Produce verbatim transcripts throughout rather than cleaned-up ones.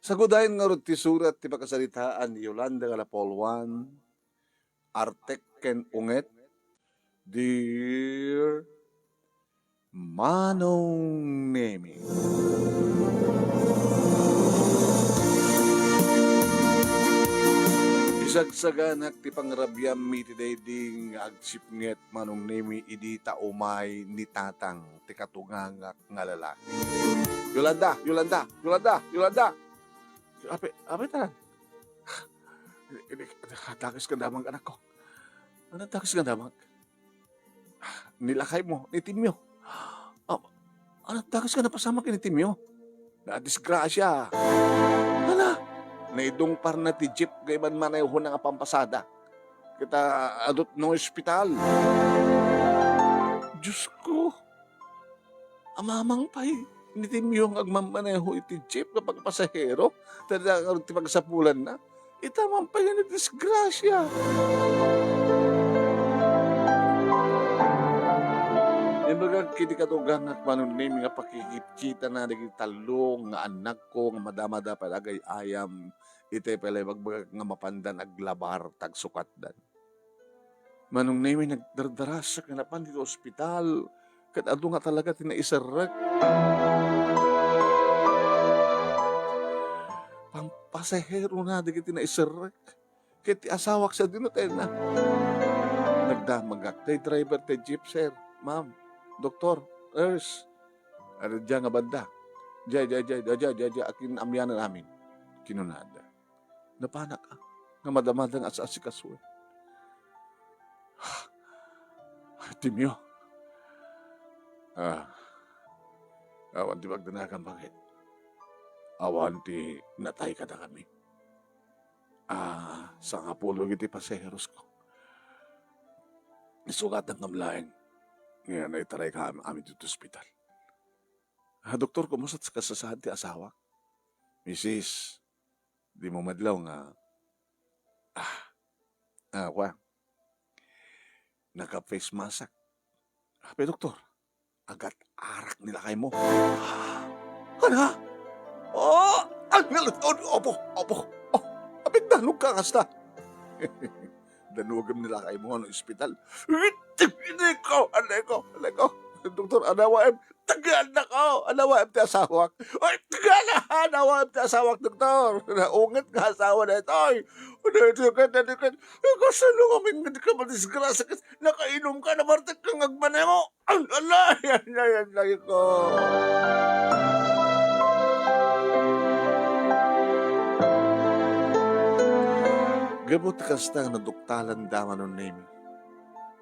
Sagudayen ngarud ti surat ti pakasaritaan ni Yolanda Galapolwan, Artek ken Unget, Dear Manong Nemi. Isagsaganak ti pangrabiammi iti daydi nga agsipnget, Manong Nemi, idi ta umay ni Tatang ti katugangak nga lalaki. Yolanda! Yolanda! Yolanda! Yolanda! Ape, ape, tanan. Ini, ini, dakes nga damag, anakko. Ano dakes nga damag? Ni lakaymo, ni Timio. Ah, ano dakes nga napasamak ni Timio? Nadisgrasya. Hala, naidungparna ti jeep nga imanmanehona nga pampasada. Ket adutna ospital. Diyos ko, amamang pay ni Timio nga agmammaneho iti jeep nga pagpasahero, ta dida ngarud ti pagsapulanna. Ita man pay nga nadisgrasya. Imbagak iti katugangak, Manong Nemi, nga pakikitkitana dagiti tallo nga annakko nga madamada pay agay-ayam, itay pay la ibagbagak nga mapandan aglabar ta agsukatdan. Manong Nemi, nagdardarasak nga napan ditoy ospital, ket adu nga talaga ti naiserrek. Pampasaherona dagiti naiserrek. Ket ti asawak sa dino tenna. Nagdamagak. Tay driver tay jeep, sir, ma'am, doktor, nurse. Ada dia nga banda. Dia, dia, dia, dia, dia, dia, dia, akin amianan amin. Kinunada. Napanak, ah, nga madamada nga as-asikasuen. Timio. Ah, awan ti pagdanagan, bakit? Awan ti natay kadakami. Ah, sangapulo iti pasaheros ko. Isugatan kam laeng nga naitaray ka am-, amin dito ospital. Ah, doktor, kumusta ti kasasaan ti asawak? Misis, di mo madlaw nga, ah, ah, kwa, naka-face mask. Apay, doktor, agat arak ni lakaymo. Ana? Oh, ang nal-, oh, opo, opo. Oh, apay, danogka kasta. Danogem ni lakaymo, ano, ospital. Ineko, aneko, aneko. Doktor, anawaem. Tagaan na ka, anawaem ti asawak. Ay, tagaan na, anawaem ti asawak, doktor. Naunget nga asawa na ito, ay. Ano ito, ket, ano ket. Kasano kami nga di ka madisgrasya, ket nakainom ka, namartek ka nga agmaneho. Ang alay, alay, alay ko. Gapu ti kasta nga naduktalan da, Manong Nemi.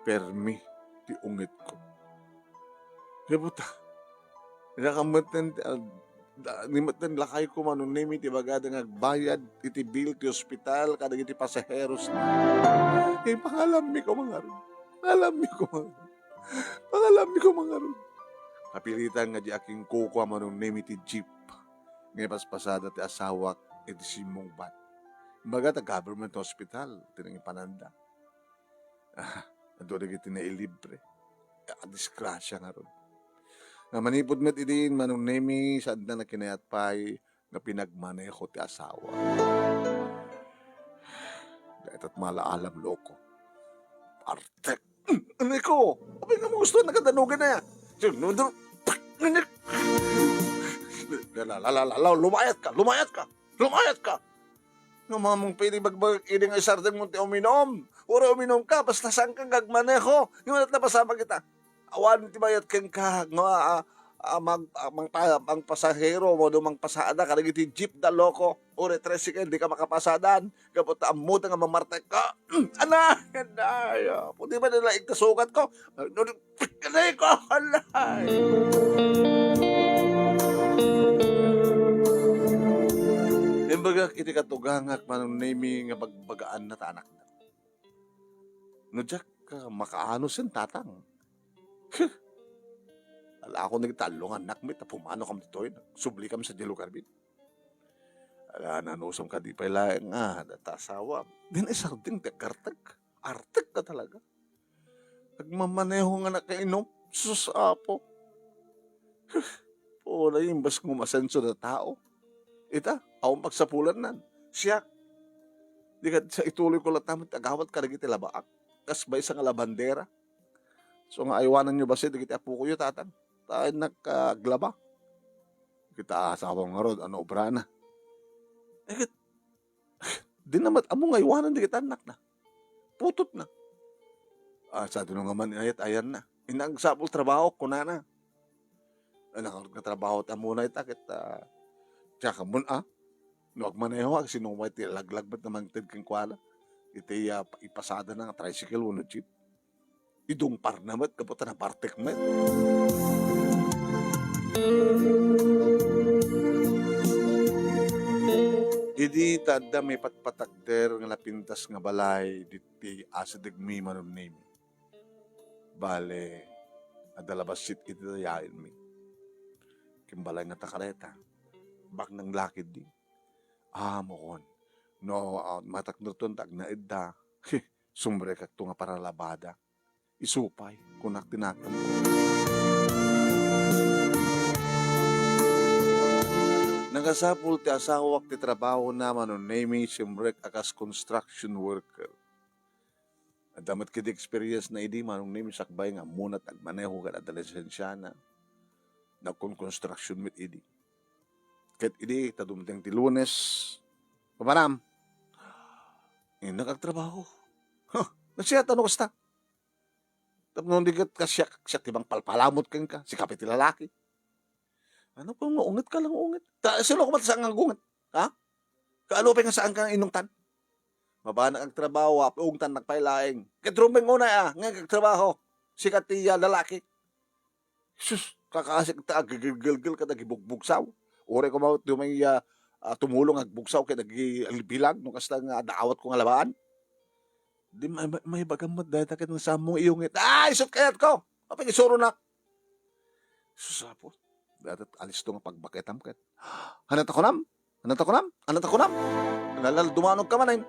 Permi ti ungitko. Gapu ta, nakametten ti, ah, da-, ni metten lakayko, Manong Nemi, ti bagada nga agbayad iti bill ti ospital kadagiti pasaheros na. Eh, pangalammi ko mangarud. Pangalammi ko mangarud. Pangalammi ko mangarud. Napilitan nga di akingkukua, Manong Nemi, ti jeep nga ipaspasada ti asawak iti simmungbat. Imbagada government hospital ti nangipananda. Ah, adu dagiti nailibre. Ah, disgrasya ngarud. Nga manipud met idin, Manong Nemi, saanda nakinayat pay nga pinagmaneho ti asawa. Dayta ti malaalam, loko. Artek. Aneko, apay nga magustuhan, nakadanugan na. La, la, la, la, la, la, lumayat ka, lumayat ka, lumayat ka. Nga mamang pwede bagbag idi nga isardeng mo ti uminom. Uray uminom ka, basta saan ka nga agmaneho. Nga napasamak ita. Awan ti mayat kenka nga, ah, ah, mag-, ah, mangpa-, mangpasahero, wenno mangpasada kadagiti jeep da loko. Uray tricycle, di ka makapasadan. Gapu ta ammo ta nga mamartek ka. Ana, ana, ay, ah, pwede ba nila ikasukat ko? Ano, Aray ko, alay! Imbagak iti katugangak, Manong Nemi, nga bagbagaanna ta anakna. No diak ka makaano sen, tatang. Huh! Ala, ako nagtallo nga annak mi, ta pumano kam ditoy, nagsubli kam sa di lugar mi. Ala, nanusam ka di pay laeng nga, data asawa. Din isardeng ti agkarteg. Artek ka talaga. Nagmamaneho nga nakainom. Sus, Apo. Puna, imbes nga umasenso da tao, Ita, awan pagsapulannan. Siak. Di ket sa ituloy ko latta met agawat kadagiti labaak. Kas maysa nga labandera. So nga aywananyo bassit dagiti apokoyo, tatang. Ta innak, ah, aglaba. Ket asawa ngarud, ano obrana? Eh, ket, di na met ammo nga aywanan dagiti annakna. Putotna. Ah, sa duno nga man ayat ayanna. Innak agsapul trabaho, kunana. Ay, nakarot nga trabaho ti ammona ita ket, ah, siak amon, ah. No agmaneho, agsino met ti laglag met nga mangted kenkuana. Iti, ah, ipasadana nga tricycle wenno jeep. Idungparna met, gapu ta nabartek met. Idi ta adda maipatpatakder nga napintas nga balay ditoy asidegmi, Manong Nemi. Bale, adda la bassit iti dayaenmi. Kimbalay nga ta kareta. Baknang lakid di. Ah, mukon. No, ah, matakderton ta agnaedda. Sumrekakto nga paralabada. Isu pay, kunak ti nakemko. Nakasapul ti asawak ti trabahona, Manong Nemi, simrek a kas construction worker. Adda met ketdi experience na idi, Manong Nemi, sakbay nga ammona ti agmaneho ket adda lisensiana. Nagkonkonstruction met idi. Ket idi ta dumteng ti Lunes, "Papanam, innak agtrabaho." Huh, nasiat, ano kasta? Tapno di ket kasiak, siak ti mangpalpalamut kenka, sika pay ti lalaki. Ano ko nga unget ka lang unget? Ta, sino ko man saan nga unget? Ha? Kaano pay nga saan ka nga inungtan? Mabanak agtrabaho, a, ungtan nakpay laeng. Ket rumbeng unay, a, nga agtrabaho. Sika ti, a, lalaki. Sus, kakaasik ta aggelgelgel ket agibugbugsaw. Uray ko mawat dumay, a, a, tumulong agbugsaw ket agibilag no kasta nga adda awat ko nga labaan. Di may, may, may bagam met dayta ket nga sammong iyungit. Ay, isut kayat ko! Apay isuro na? Sus, Apo. Dayta alisto nga pagbaketam ket. Hanat ako nam? Hanat ako nam? Hanat ako nam? Nalal dumanog ka manen.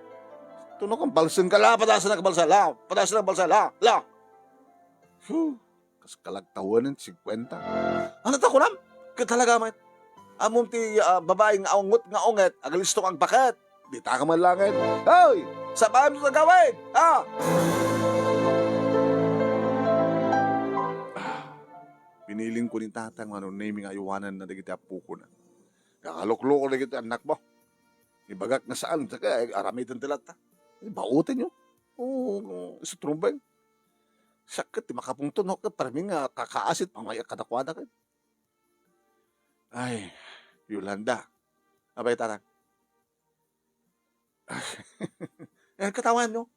Tuno kong balseng ka la, padasan na ka balsa, la, padasan na ka balsa, la, la. Huh. Kas kalagtawanen ti singkuenta. Hanat ako nam? Ket talaga met. Ammom ti, ah, babai nga unget nga unget, agalisto nga agbaket. Dita ka man langit. Hoy! Sabaem ti gawid! Ah! Piniling ko ni tatang Manong Nemi nga aywananna dagiti appokona. Kakalukloko dagiti annakmo. Ibagak nga saan, saka aramiden ti latta. Baoten yo. Oo, isu ti rumbeng. Siak ket ti makapungto, no, ket parmi nga kakaasit, pamayak kadakuada ket. Ay, Yolanda. Apay, tatang. Eh, katawa, no?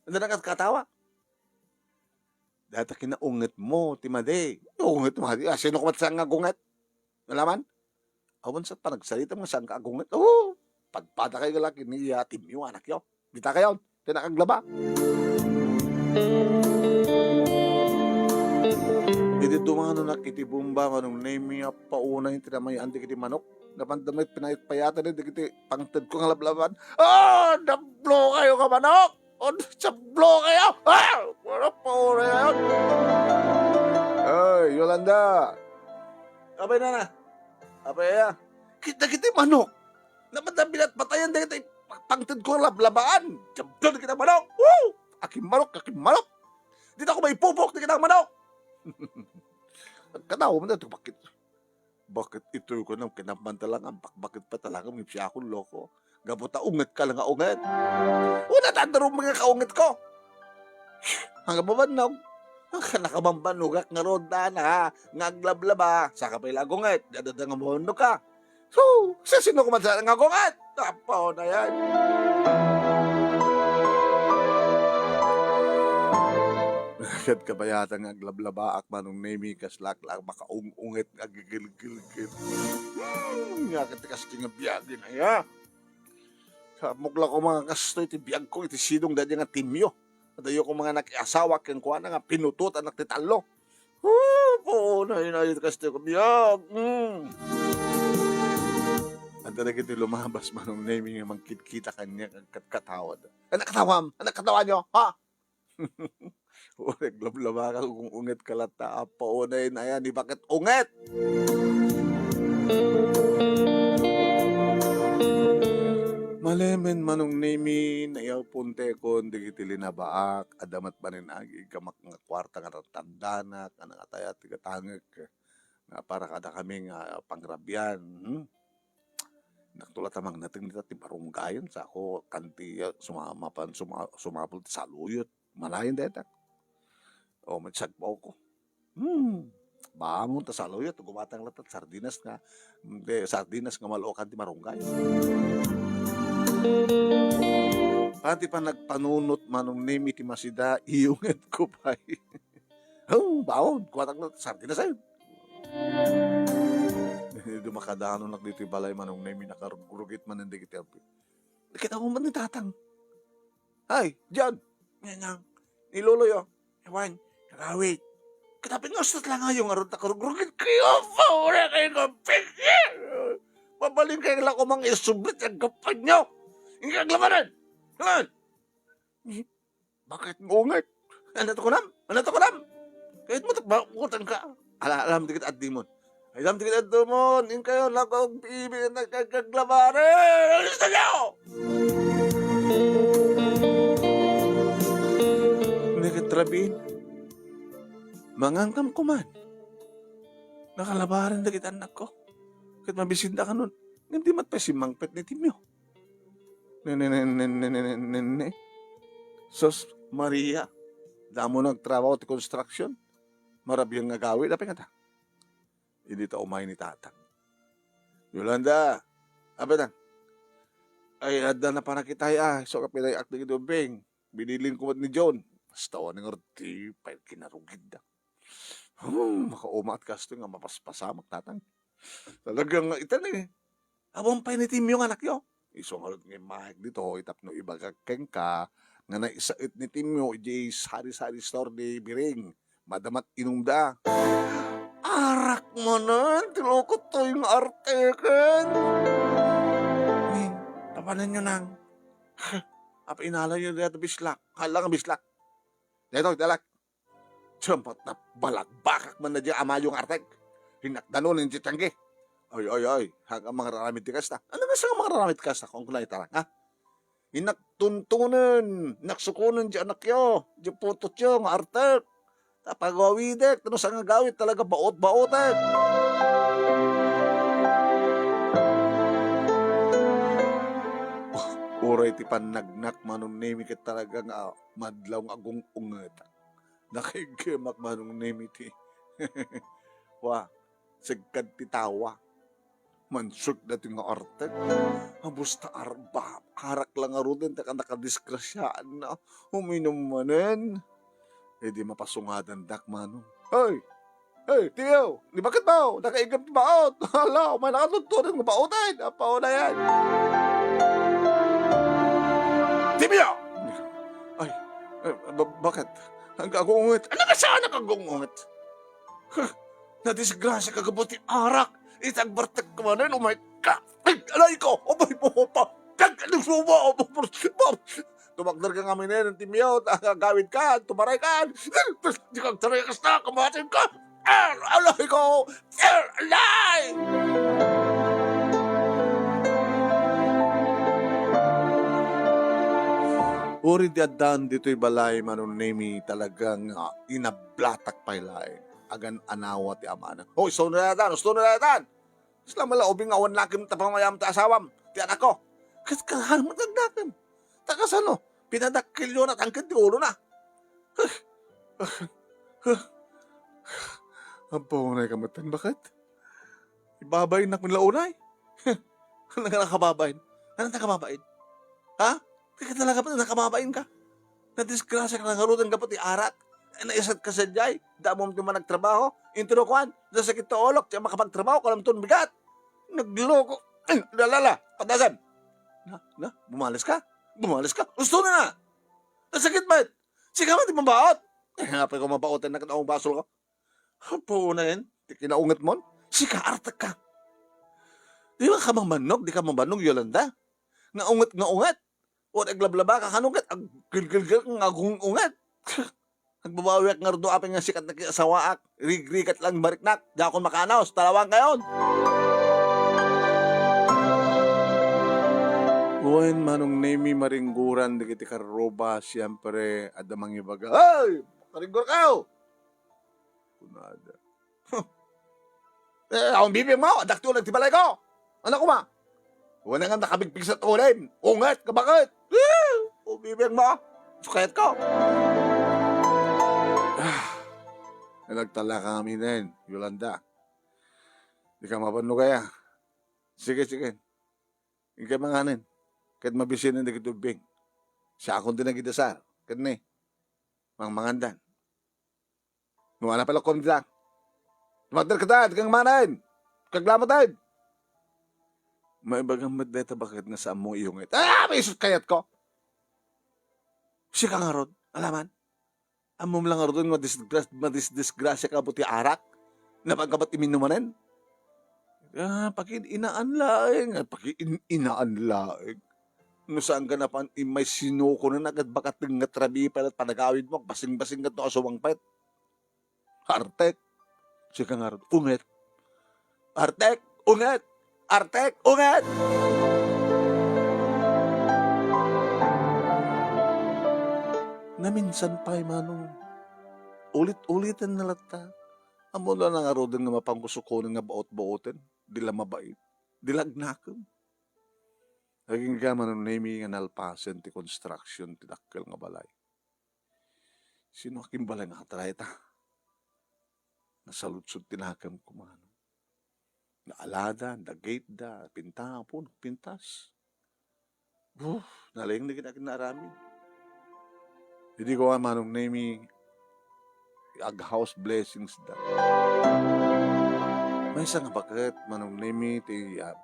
Ano na katawa? Dayta kinaunget mo, ti madi. Unget mo, madi. Ah, sino ko met saan nga agunget? Nalaman? Awan sa panagsarita mo saan ka agunget. Oo, padpada kayo laki ni, ah, Timyo, anak yo. Dita kayo, ti nakaglaba. Idi dumanonak iti bomba, Manong Nemi, appaunay ti namay-an dagiti manok. Napanda met pinayat-payatan dagiti pangted ko nga lablabaan. Ah, nablo kayo nga manok! Oh, sablo kayo! Ah! Wala pa oras. Ay, Yolanda! Apay, nana? Apay, aya? Kita kiti manok! Napanda pinayat-payatan dagiti pangted ko nga lablabaan. Sablo kita manok! Woo! Aking manok, aking manok! Dita ko maipupok, di kita manok! Katawa mo na ito, bakit? Bakit itoy ko nang kinamman talaga, bakbakit pa talaga, ngipsi akong loko. Gapu ta unget ka lang nga unget. Una, tanda ron mga kaunget ko. Hanggang mabannog. Hanggang nakamambanogak nga ron, dana, nga aglablaba. Saka pa ila agunget, dadada nga mabannog ka. So, sa sino ko man sa nga agunget? Tapaw na yan. Ket kabayatan nga aglablabaak, Manong Nemi, kas laklak makaung-unget nga agigilgilgil. Hmm, nya ket kastoy nga biag aya. Sammok la ko mga kastoy ti biag ko iti sidong daydi nga Timyo. Adayo ko mga nakiasawa kenkuana nga pinutotanak ti tallo. Oh, puno, inayot kastoy nga biag. Hmm. Adda dagiti lumabas, Manong Nemi, nga mangkitkita kaniak agkatkatawad. Anak katawam, anak katawanyo, ha? Uray, lablabaka kung unget ka latta, apo, unay na yan, ni bakit unget? Malemen, Manong Nemi, naiyaw puntekon dagiti linabaak, adda met manen agi gamak nga kuarta nga tandanak, nga nangatayat ti gatangek, nga para kadakami nga pangrabian, hmm? Nakto la ta mangnateng dita ti barunggayan, sako kanti, ah, sumama pan, suma-, sumabol ti saluyot. Manayon dayta. O, magsagbaw ko. Hmm. Bangon ta saluyot, gumatang latta sardinas nga, de, sardinas nga maluakan ti marunggay. Pati pa nagpanunot Manong Nemi ti masida, iyunget ko pay. Oh, baon, kuwatang na sardinas ay. Dumakadano nak dito balay Manong Nemi, nakarugrugit man hindi kita. Kita mo man ni tatang. Ay, John! Nyanyan, ni Lolo yo. Ewan, nagawid. Kita pinustot lang nga yung aron takarugrugan kayo. Paura kayo ng pigil! Mabalin kayo lang kumang isublit ang gapan nyo! Hindi ka aglamanan! Ewan! Bakit ngunget? Ano to kunam? Ano to kunam? Kahit mo takba, utang ka. Ala, alam dikit at dimon. Ay, dam, tignan to mon. Yung kayo, nakog, ibig, nagkaglabaran. Ano sa niyo? Nagkatrabin. Mangangkam ko man. Nakalabaran na kita anak ko. Kat mabisinda ka nun. Hindi mat pa simangpet ni Timyo. Ne, ne, ne, ne, ne, ne, ne, ne, ne. Sus Maria. Damo nagtrabaho ti construction. Marabiang nga gawid. Apay nga ta? Idi ta umay ni tatang. Yolanda, apay ta? Ay, adda na panakitay a. So, kapilay ak dagiti ubbing. Binilin ko met ni John. Basta, wani nga ti pay kinarugid da. Hmm, makaumaat kasto nga mapaspasamak tatang. Talagang nga itan eh. Awan pay ni Timyo nga anakyo. Isu ngarud nga immahek ditoy tapno ibagak kenka nga naisait ni Timyo idiay sari-sari store ni Biring. Madamat inumda. Arak manen, ti loko toy nga arteken. Ni, tapanen nyo nang. Apa inala nyo dito bislak? Hala nga bislak. Dito, dalak. Tiyampot na balagbakak man na di amayo nga artek. Hinakdanon ni Tiyangge. Ay, ay, ay, hanggang mangraramid ti kasta. Ano nga sa mangraramid ti kasta kung kunay tarang, ha? Inaktuntunen, naksukunen di anakyo, di putotyo nga artek. Tapagawidek, tano sa nga gawid talaga baot-baotek. Uray ti pannagnak Manong Nemi ket talaga nga madlaw nga agung-unget. Nakaiggemak Manong Nemi ti. Wa, segkad ti tawa. Manseg dati nga artek. Abus ta arba, arak la ngaruden ta nakadisgrasiaan na. Uminum manen. Idi mapasungadan dak Manong. Hoy! Hey, Tiyo, ni bakit mo? Nakaigam ti baot. Hala, may nakatutunan nga baotan. Apa na yan? Timyo! Ay, eh, ba-, bakit? Ang kagungunget. Ano ka saan ang kagungunget? Huh, nadisgrasya ka gabot ti arak. Itagbartek ka manen, oh my God. Ay, alay ko. Abay mo pa. Tag-, ano mo? Tumakder ka nga minen, Timyo, ta-, gawid ka, tumaray ka. Di ka taray kasta, kamating ka. Er, alay ko! Er, alay! Uri di addan ditoy balay, Manong Nemi, talagang, ah, inablatak pay laeng. Agan-anawa ti amana. Hoy, usto na daytan! Usto na daytan! Isla mala ubing nga awan lakim ta pamayam ti asawam, ti anakko. Ket kahan met agdakem. Ta kasano? Pinadakkelyo na tangked ti ulona. Huh. Huh. Huh. Apo, unay ka met, bakit? Ibabain nak la unay. Ano nga nakababain? Ano nakababain? Ha? Kaya talaga pa nakababain ka? Nadisgrasya ka na ngaruden gapu ti arak. Ay, naisat ka sadiay. Damo ti man nagtrabaho. Intiro kuan, nasakit ti ulok, ti makapagtrabaho, kalamton bigat. Nagloko. Ay, lalala, padasem. Na, na, bumalis ka? Bumalis ka? Usto na na. Nasakit ba? Sika man ti mabaot. Eh, apay ko mabaotan na kataong basol ko. Apo na yan. Ti kinaunget mon? Sika, artek ka. Di ba ka mambanog? Di ka mambanog, Yolanda? Nga unget, nga unget. O, naglablaba ka, kano ket? Ag-, gilgilgil nga agung-unget. Nagbabawiak nga rudo, apay nga sikat na asawaak. Rigrigat lang bariknak. Di akon makaanaw. Talawan kayon. Wen, Manong Nemi, maringguran dagiti karruba, siempre, adda mangibaga, "Ay, karinggurkayo!" Kunada. "Eh, awan bibiag mo, addak ti ulen ti balayko. Ano kuma? Wala nga nakabigpig sa ulen. Unget, kabaket. Eh, awan bibiag mo. Sukayat ko." Ah, nagtala kami nen, Yolanda. Di ka mabanno kaya? Sige, sige. Inkay manganen. Ket mabisinen dagiti ubbing. Siakon ti nagidasar. Ket ni, mangmangandan. No, ala pay lakuam dita. Tumakder ka ta, dika mangan. Kaglamutan. Maibagam met dayta baket nga saan mo iunget. Ah, may isut kayat ko. Sika ngarud, alaman. Ammom lang ngarud nga madisgras-, madisdisgrasya ka buti arak. Napagkabat iminumanen. Ah, pakiin-inaan laeng. Ah, pakiin-inaan laeng. No saan ka napan imay sinuko na nagad bakatengnget rabi pay lat panagawid mo, basing-basing ket no asawang pet. Artek. Sika ngarud, unget. Artek, unget. Artek, unget. Naminsan pay, Manong. Ulit-uliten na latta. Ammo la nangaruden nga mapangkusukonen nga baot-baoten. Di la mabait. Di la agnakem. Agingga, Manong Nemi, nga nalpasen ti construction ti dakkel nga balay. Sino a kimbalay nga atraeta? Nasaludsod ti nakem kumano. Naalada, dagitda, pinta, apo, nagpintas. Uf, nalaing dagiti akin naaramid. Idi ko a Manong Nemi, ag-house blessings da. Maysa nga baket, Manong Nemi, ti, ah,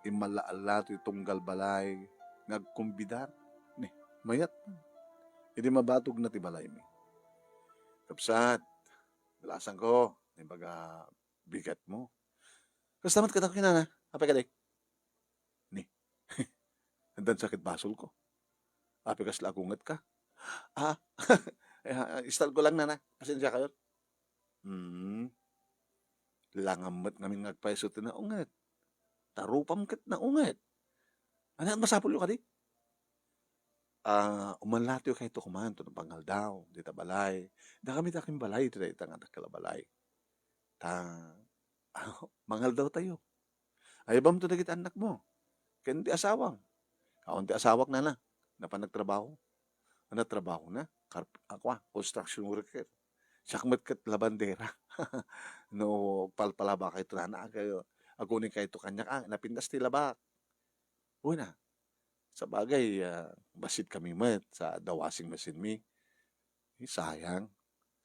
immalla-alla ti tunggal balay nga agkumbidar. Ni, mayat. Idi mabatog na ti balaymi. Kabsat, balasan ko, ibaga bigat mo. Kasta met kadakayo, nana. Apay kadi? Ni. Addan sakit basol ko. Apay kasla agunget ka? Ah, eh, ah, istal ko lang, nana. Pasensya kayo. Hmm. Langam met ngamin nga agpayso ti naunget. Tarupam ket naunget. Ania, masapulyo kadi? Ah, umallatayo kayto kuman, to pangaldaw, dita balay. Dakami dakin balay, iti dayta nga dakkel a balay. Ta, mangaldaw tayo. Ayabam to dagiti annakmo. Ken ti asawam. Awan ti asawak, nana. Napan nagtrabaho. Ano trabaho na? Carp-, ah, kua, construction worker. Siak met ket labandera. No, palpalabak kayto, nana, kayo. Aguni kayto kaniak, ah, napintas ti labak. Una, sabagay, ah, bassit kami met sa adda washing machine mi. Eh, sayang.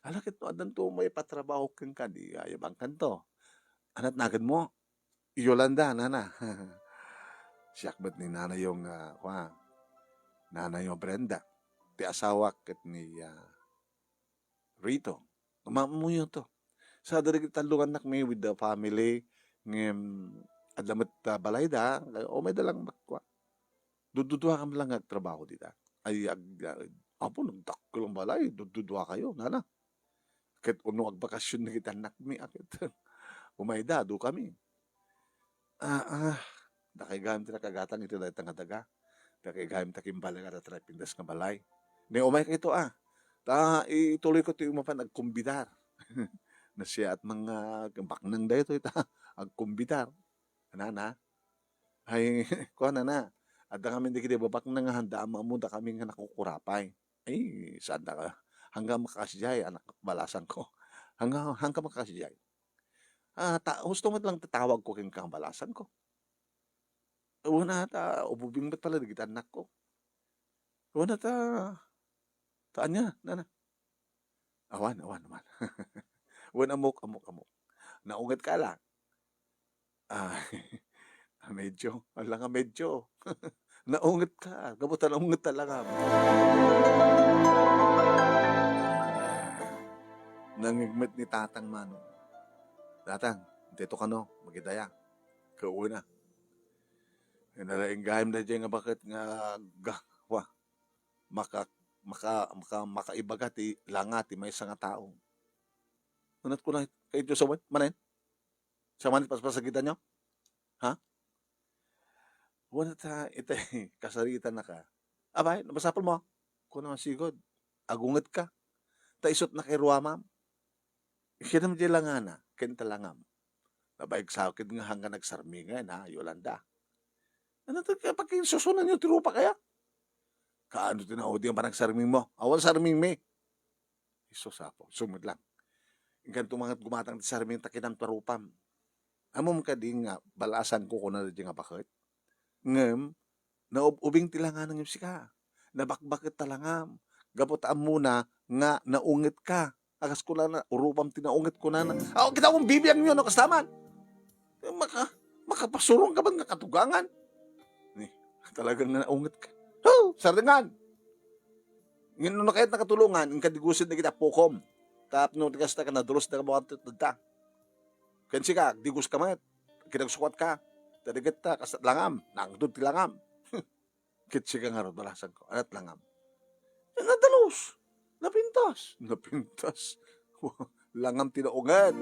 Ala ket no addanto maipatrabaho kenka, di ayabangkanto. Ania ti naganmo? Yolanda, nana. Siak met ni nanayo nga, kua, nanayo Brenda. Ti asawak ket ni, ah, Rito. Maammoyo to. Sa dagiti tallo nga annakmi with the family, ngem adda met, ah, balayda, umayda lang met kua. Dududua kami lang nga agtrabaho dita. Ay, ag-, ah, apo, nagdakkel ang balay, dududua kayo, nana. Ket unno agbakasyon dagiti annakmi, a ket umayda, adu kami. Ah, ah, dakay gayam ti nakagatang iti dayta nga daga. Dakay gayam ti kimbalay nga adda ti napintas nga balay. Ni umay kayto, ah. Ta ituloy ko ti mapan agkumbidar. Nasiaat nga baknang daytoy ta agkumbidar. Nana. Ay, kuana na. Adda kami dagiti babaknang nga handa, ammo dakami nga nakukurapay. Ay, saan da ka? Hanggang makasdiay, anak, balasan ko. Hanggang, hanggang makasdiay. Ah, ta-, husto met lang tatawag ko ken kabalasan ko. Wen a ta, ububing met pala dagiti annak ko. Wen a ta, ta ania, nana? Awan, awan, awan. Wen, ammok, ammok, ammok. Naunget ka la. Ah, medyo, ala nga medyo. Naunget ka. Gapu ta naunget talaga. Nangngegmet ni Tatang Manong. "Tatang, daytoy kano, magidaya." Kauna. Inalaing gayam daydiay nga baket nga ga-, wa, maka-, maka-, maka-, makaibaga ti langa ti maysa nga tao. Unat ko na, kay Diyos, awan, manen? Sa man, paspasagitan nyo? Ha? Wen ta itay kasaritanaka. Abay, no masapulmo, kuna man sigud, agungetka. Ta isut' nakairuamam. Ken diay langana, ken ta langam. Nabaig sakit nga hanggan nagsarmingan, ha, Yolanda. Ano to, kaya pagkinsusunan niyo ti rupa kaya? Kaano ti naudi ang panagsarmingmo? Awan sarmingmi. Isus, Apo, sumit lang. Inkanto mangat gumatang ti sarming ta kinam ta rupam. Ammom kadi nga balasanko kuna daydi nga baket? Ngem, naub-ubing ti langana ngem sika. Nabakbaket ta langam. Gapu ta ammona nga naungetka. A kas kunana, "Urupam ti naunget," kunana. Aw, kita mo, bibiangyo no kastaman. Maka-, makapasurong ka man nga katugangan. Ni, talagang naungetka. Ho, sardengan. Ngem no kayat nakatulongan, inka digusen dagiti appokom. Tapno ti kasta ka nadurus da kabuang ti tedta. Ken sika, digus ka met. Kinagsukat ka. Tadagetta, kasta langam, nangdud ti langam. Ket sika ngarud, balasanko, anat langam. Nadalus. Napintas. Napintas. Langam ti naunget.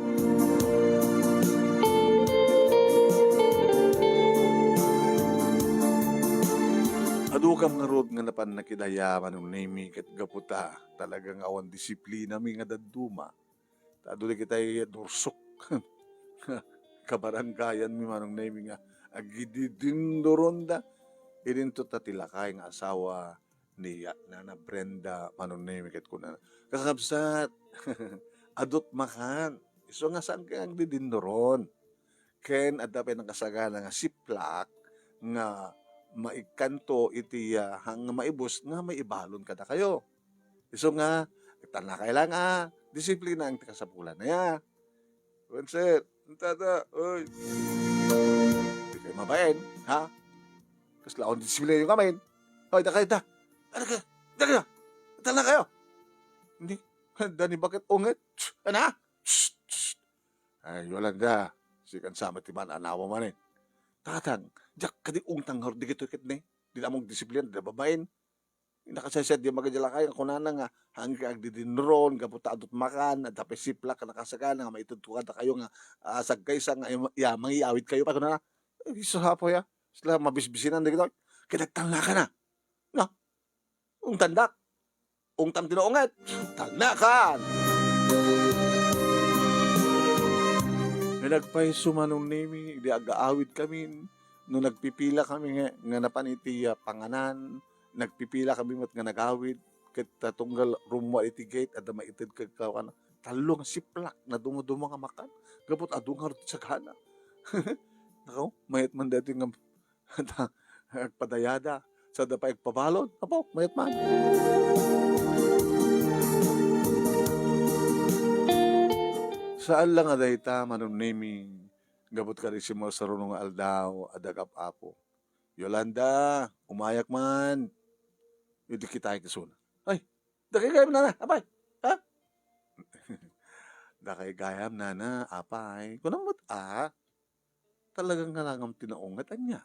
Adukam ngarud nga napan nakidaya, Manong Nemi, ket gapu ta talaga nga awan disiplinami nga dadduma. Ta adu dagitay dursok. Kabaranggayanmi, Manong Nemi, nga agididinduronda. Idinto ta ti lakay nga asawa ni ya-, Nana Brenda, Manong Nemi, ket kunana, "Kakabsat, adut makan. Isu nga saan kay agdidinduron?" Ken adda pay nakasagana nga siplak nga maikkanto iti, ah, hang-, nga maibus nga maibalon kadakayo. Isu nga, tannakay lang a disiplina ti kasapulan aya. Wen, sir, tata, oy. Di kayo mabain, ha? Kasla on disiplina yung amin. Oy, dakay da. Ano ka? Dakay da. Tannakayo. Hindi. Dani bakit unget? Ana? Shh, shh. Ay, Yolanda, sikan sa matiman, anawa man eh. Tatang, diak kadi ungtang nga dagitoy ket ne. Di na mong disiplina, di na babaen. Nakasaysayaat di magadya lakay, kunana nga, hanggang agdidinron, gapu ta adut makan, adda pay siplak, nakasagana, nga maitedko kadakayo nga, ah, sagkaysa nga, ya, mangiawid kayo pa, kunana, "Ay, sapo ya, sila mabisbisinan dagitoy." Kinagtalna ka na. No? Ungtandak. Ungtan ti naunget. Talnakan. Nga nagpayso, Manong Nemi, idi agaawid kami, no nagpipila kami nga, nga napan iti, ah, panganan, nagpipila kami met nga nagawid, ket, ah, tunggal rummuar iti gate, adda maited kagkawan, tallo nga siplak, naduma-duma nga makan, gapu ta adu ngarud ti sagana. Nakaw, mayat man daytoy nga agpadayada, sada pay agpabalon. Apo, mayat man. Saan lang a dayta, Manong Nemi, gapu ta kadi simmaruno nga aldaw, adda agap-apo. "Yolanda, umayak man." Idi kitay kasuna. "Ay, dakay gayam, nana, apay? Ha?" "Dakay gayam, nana, apay." Kunam met, a. Talaga nga langam ti naunget, ania?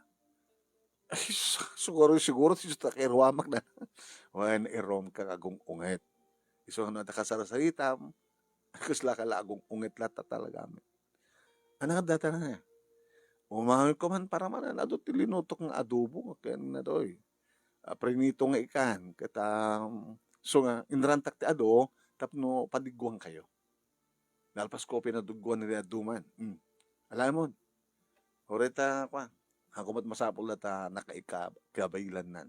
Ay, siguro, siguro, ti ta kairuamak na. Wen, iruam ka agung-unget. Isu nga no, adda kasarsaritam, kasla ka la agung-unget la ta talaga met. Anang adda ta na? Umawid ko man para man, adu ti linutok nga adobo, nga ken na doy. Ah, prinito nga ikan, ket, um, so nga, inrantak ti adu, tapno padigguan kayo. Nalpas ko pinadugguan ni Aduman. Hmm. Alamon. Uray ta, kwan, ako met masapul ta nakaika-, kabaelannan.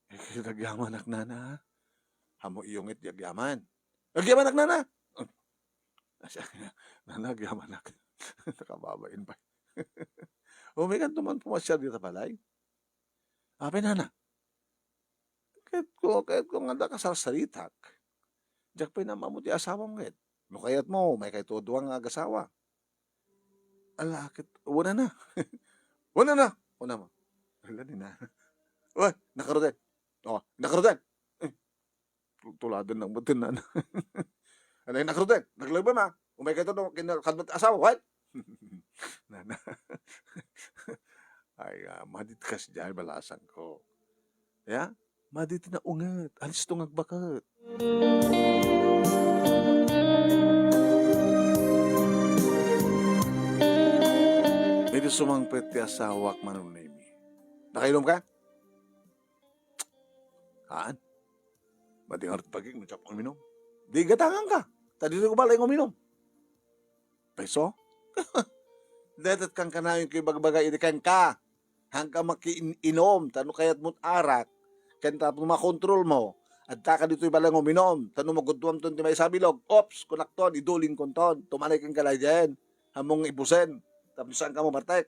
Eh, nagyamanak, nana, ha? Ammo iyungit, di agyaman. Agyamanak, nana! Nana, agyamanak. Nakababain pay. Umikan to man pumasyal dita balay. Apay, nana? Ket ko, ket ko nga adda kasarsaritak. Diak pay naam-ammo ti asawam ket. No kayatmo, umaykayto a dua nga agasawa. Ala, ket, wen a na. Wen a na. Wen a na. Ala, ni na. Wen, nakaruden. Oh, nakaruden. Eh, tu-, tuladen lang met, nana. Ala, nakaruden. Naglagbem, a. Umaykayto no, ken, kalbat asawa, wen? Nana. Ay, ah, madi ti kasdiay, balasangko. Ya? Madi ti naunget. Alisto nga agbaket. Idi sumangpet ti asawak, Manong Nemi, Nakainom ka? Haan. Madi nga rut pagik, no, siak uminom. Di gatangan ka. Ta di ko balay nga uminom. Peso? Detet kang kanayon ko ibagbaga idi kenka. Hangka makiin-inom, ta no kayat mo't arak, ken tapno makontrol mo, adda ka ditoy balay nga uminom, ta no maguduam ton ti maysa a bilog, ops, kunak ton, idulin kon ton, tumanay kenka laydien, ammong ibusen, tapno saan ka mo bartek.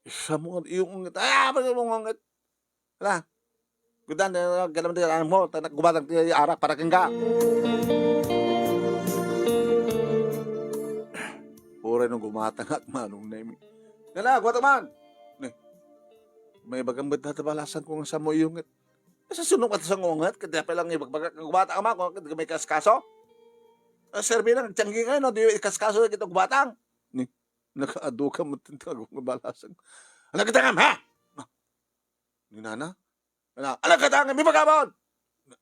Isa mo nga iyong unget. Ay, apa mo nga unget? Ala, gudan, eh, galam di anak mo, ta naggubatang ti arak para kenka. Uray no gumatang ak manong na imi. Nana, gubatang man! Ni, may bagam bet data balasan ko nga sa mo iyong unget. Sa sunong at sa ngunget, kaya pa lang ibagbagak nga gubatang ama, kung di ka may kaskaso. Ah, Sir Binang, tiyanggi kayo, no? Di kaskaso na kita gubatang. Ni, nakaadu ka mo tintago nga balasan. Ano kita nga, ha? Ni nana? Ano, ano ka tangin? May pagkabon!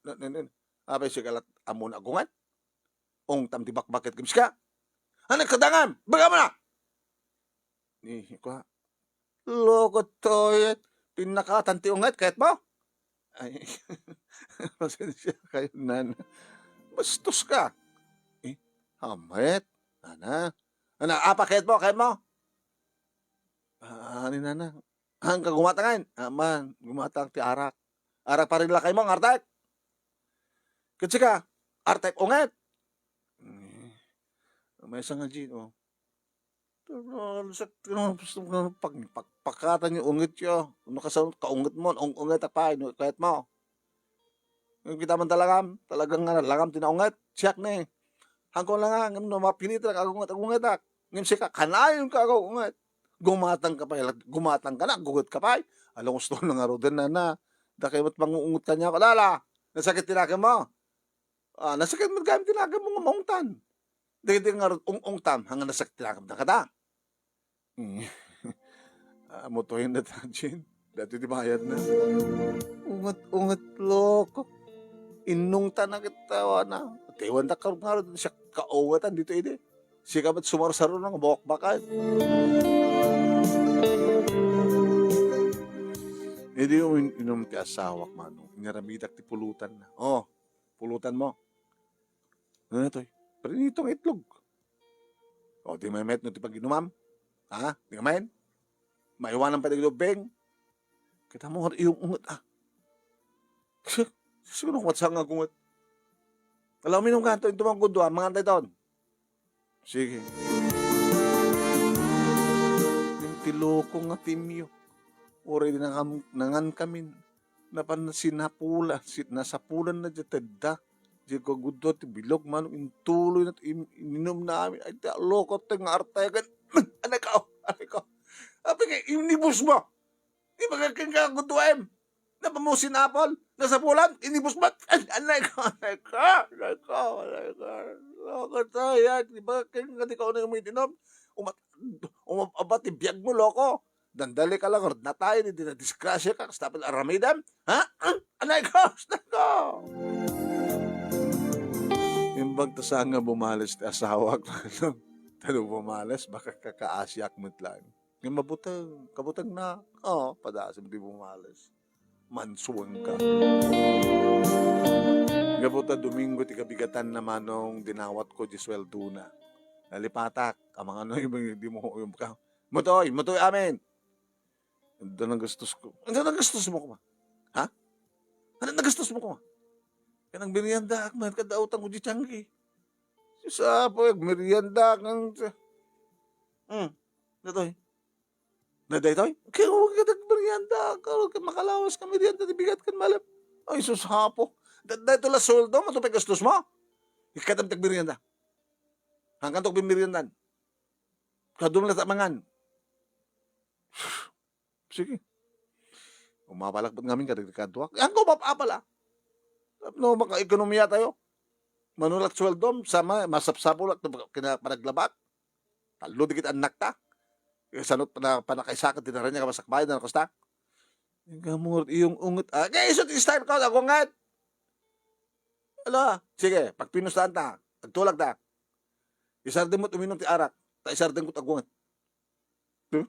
Na, na, na, na. Apay si kalat amo na agungan? Ong tam di bakbaket kim sika? Ano ka tangin? Baga mo na! Ni, kwa, loko to, eh. Pinakatan ti unget, kahit mo? Ay, pasensya kayo, nana. Bastos ka. Eh, hamet, nana. Ano, apa, kahit mo, kahit mo? Ah, ni nana. Hangka gumatangan. Aman, gumatang ti arak. Arak pa rin lakay mo, ang artek. Kitsi ka, artek unget. Eh, may isang nga Jean, oh. Pero, sa, pag, pag, pakatan yung unget yo. Ano ka sa kaunget mo, ung-, unget pa, yung kayat mo. Yung kita man talaga, talagang nga, langam tinaunget. Siak ni. Hangko lang nga, ngem no mapilitan ka, agunget, agunget ak. Ngem sika, kanayon ka, agunget. Gumatang ka pa, gumatang ka na, agunget ka pa. Along gusto na nga roden na, na. Dakay mo't mangungunget ka niya, kalala. Nasakit tinakan mo. Ah, nasakit mo't gamit tinakan mo nga maungtan. Dagiti nga ung-, ungtam, hanga nasakit tinakan na kada. Mm. Ah, mutuhin na ta, Jean. Dati di bayad na. Unget-unget, loko. Innungtan na kita, wana. Tiwan da karong nga rin siya kaungetan dito, idi. Sika met sumarsaro nga bawakbakan. Idi umin-, inom ti asawak, manong. Inaramidak ti pulutan na. Oh, pulutan mo. Ano na to, eh? Prinito nga itlog. O, di mamet no ti pag-inumam? Ha? Di ka maen? Maiwanan pa dagiti ubbing? Kita mo, iyong unget, ah. Siguro kung matsa nga gunget. Alam mo, minum ka to, yung tumangkod doon, mga antay taon. Sige. Yung tiloko nga timyo. Uray di nangam-, nangan kami. Napan sinapulan, si-, nasapulan na di tedda. Di ko gudo ti bilog, manong intuloy na ti im-, ininum na amin. Ay, ti loko, ti nga artegan. Anay ka, oh, anay ka. Apay nga, inibus mo. Di ba ka, ka, ka, guduem? Napamusin apol, nasapulan, inibus mo. Ay, anay ka, anay ka, anay ka, anay ka. Loko to, yan. Di ba ka, ka, di ka unay umitinum? Umat-, umab-, abat, ti biag mo, loko. Dandali ka lang, rod na tayo, di na disgrasya ka, kasta pa aramidem. Ha? Anay ko, anay ko! Imbag ta saan nga bumales ti asawak, manong. Ta no bumales, baka kakaasiak met lang. Nga mabuteng, kabuteng na. Oo, padasem ti bumales. Mansueng ka. Gapu ta Domingo ti kabigatan na, manong, dinawat ko di sweldo na. Nalipatak, amang ano yung di mo, yung ka. Mutoy, mutoy amin. Anda nagastos ko. Anda nagastos mo kuma? Ha? Anda nagastos mo kuma? Kanang merienda, ak, man, kada utang ko di tiyanggi. Sa po, merienda, kang, hmm, datoy. Na daytoy? Kaya huwag ka nagmerienda, karo ka makalawas ka merienda, di bigat kan malap. Ay, sus, hapo. Da-, dayto la sweldo, matupay gastos mo? Ikadam tagmerienda. Hangkan to bimeriendan. Kadum la ta mangan. Sige. Umapalak ba't ngamin ka, nagkadwa? Yan ko, mapapala. No, maka-ekonomiya tayo. Manulak sweldo, sama, masapsapulak, kina-, panaglabak. Tallo dikit anak ta. Sanot pana-, panakaisakit, tinaranya ka masakbayan, na kusta. Yung gamur, yung unget. Ah, kaya iso ti style ko, ako ngat. Ala, sige, pagpinustahan ta, agtulak ta. Isardeng mo't uminom ti arak, ta isardeng ko't agunget. Hmm?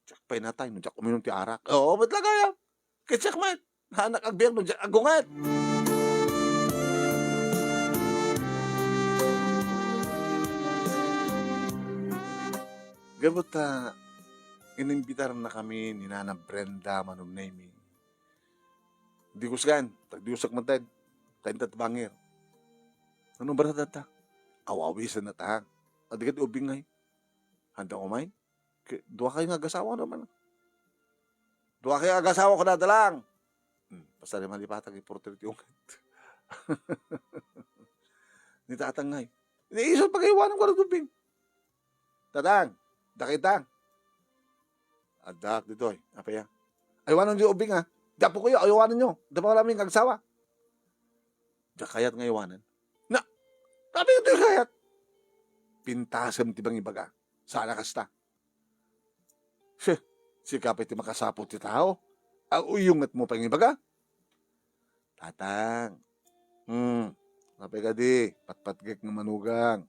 Diak pay natay no diak uminum ti arak. Oo, met la gayam. Ket siak met. Naanak agbiag no diak agunget. Gapu ta inimbitarnakami ni Nana Brenda Manong Nemy. Di kusgan, tagdiusek met ta, ta inta ti bangir. Nano barada ta? Aw-awisenna ta. Adi ket ubing ngay. Handa umay? Ke-, dua kayo nga agasawa naman. Dua kayo agasawa ko dadalang. Hmm, pasari malipatag, ipurter ti unget. Ni tatang ngay. Ni iso pagaywanan ko na ubing. Tatang, dakita. Addak ditoy. Apay a? Aywanan yo ubing, a. Di apo kayo, aywanan yo. Di pa wala mi nga agsawa. Diak kayat nga aywanan. Na, sabi ko, diak kayat. Pintasem ti pangibaga. Sana kasta. Siya, sika pay ti makasapo ti tao. Ang uyunget mo pangibaga. Tatang. Hmm. Apay kadi, patpatgek nga manugang.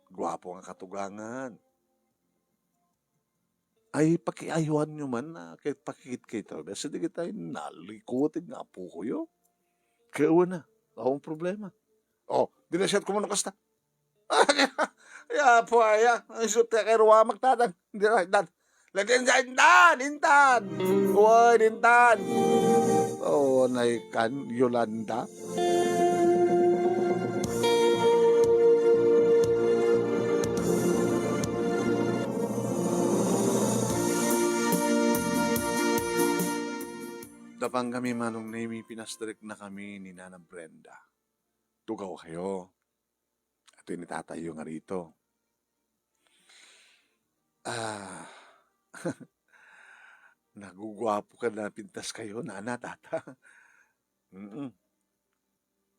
Guapo nga katugangan. Ay, pakiaywan nyo man, a, ket pakikitkitaw. Basta di kita nalikutin nga apo ko yo. Kaya na, akong problema. Oh, di na siya kumuno kasta. Ay, apo, aya, ang isut ti kay ruwa magtatang. Di na, dan. Lagi, intan, intan, intan. Uy, intan. Oh, naikan, Yolanda. Napangkami Manong Nemy, pinastriknakami ni Nana Brenda. Tugaw kayo. Atoy ni tatayyo nga rito. Ah, naguguapo ka na pintas kayo, nana, tata. Mm.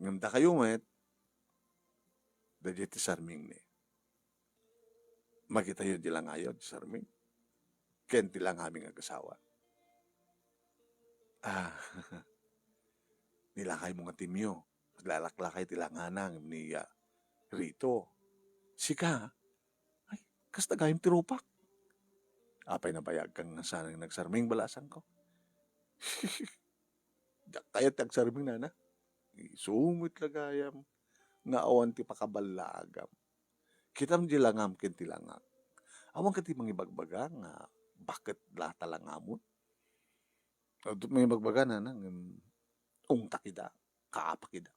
Ngem dakayo met, daydiay ti sarming ni. Makitayo di langayo, di sarming. Ken ti langami nga agasawa. Ah, nilakay mo nga timyo. Aglalaklakay ti langana ngem ni, ah, Rito. Sika, ay, kasta gayam ti rupak. Apay nabayag ka nga saan nga nagsarming, balasangko? Diak kayat ti agsarming, nana. Isu met la gayam nga awan ti pakaballaagam. Kitam di langam ken ti langak. Awan ka ti mangibagbaga nga baket la ta langamon? Adda mangibagbaga, nana, ngem ungtak ida, kaapak ida.